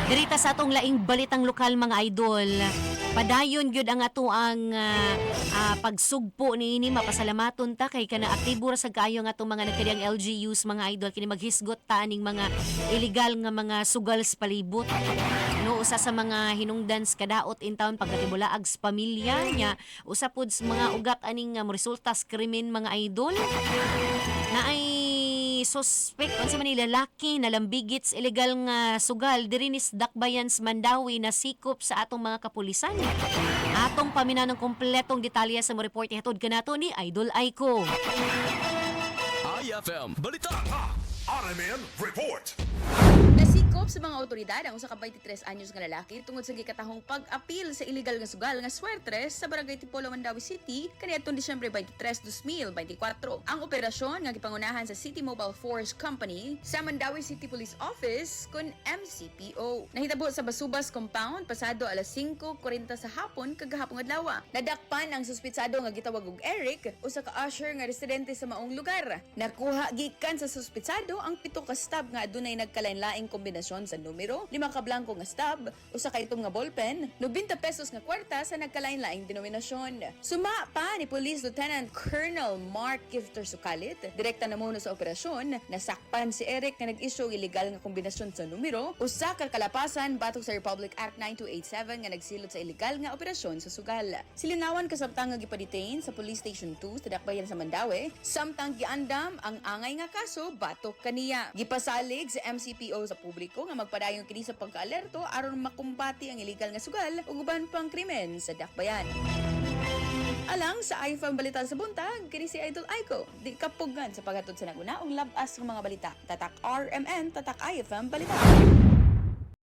Dirita sa atong laing balitang lokal, mga idol. Padayon gyud ang ato ang pagsugpo niini. Mapasalamaton ta kay kana aktibo ra sa kaayo ang atong mga nagkadiyang LGUs, mga idol, kini maghisgot ta aning mga illegal nga mga sugal sa palibot. No, usa sa mga hinungdan sa kadaot in town pagkatibulaag sa pamilya nya, usa pud sa mga ugat aning resulta sa krimen, mga idol, na ay suspect unsa man ni lalaki nalambigit sa illegal nga sugal diri ni sa Dakbayan sa Mandaue na sikop sa atong mga kapulisan. Atong paminaw ng kompletong detalye sa mo report ihatod kanato ni Idol Aiko. IFM Balita. RMN Report. Nasikop sa mga otoridad ang usa ka 23 anyos nga lalaki tungod sa gikatahong pag-apil sa illegal nga sugal nga swertres sa Barangay Tipolo, Mandaue City kaniadtong Disyembre 23, 2024. Ang operasyon nga gipangunahan sa City Mobile Force Company sa Mandaue City Police Office kun MCPO. Nahitabo sa Basubas Compound pasado alas 5:40 sa hapon kagahapon adlaw. Nadakpan ang suspitsado nga gitawag og Eric, usa ka usher nga residente sa maong lugar. Nakuha gikan sa suspitsado ang pito ka stub nga adunay nagkalain-laing kombinasyon sa numero, lima ka blanko nga stub, usa ka itom nga ballpen, 90 pesos nga kwarta sa nagkalain-laing denominasyon. Suma pa ni Police Lieutenant Colonel Mark Gifter Sukalit, direkta namuno sa operasyon, nasakpan si Eric nga nag-issue og illegal nga kombinasyon sa numero, usa ka kalapasan batok sa Republic Act 9287 nga nagsilot sa illegal nga operasyon sa sugal. Silinawan kasamtang nga gipa-detain sa Police Station 2 sa Dakbayan sa Mandaue, samtang giandam ang angay nga kaso batok kaniya. Gipasalig sa MCPO sa publiko nga magpadayon kini sa pagkaalerto aron makumbati ang illegal nga sugal ug uban pang krimen sa Dakbayan. Alang sa IFM Balita sa Buntag, kini si Idol Aiko. Di kapugan sa paghatod sa nagunaong labas ng mga balita. Tatak RMN, tatak IFM Balita.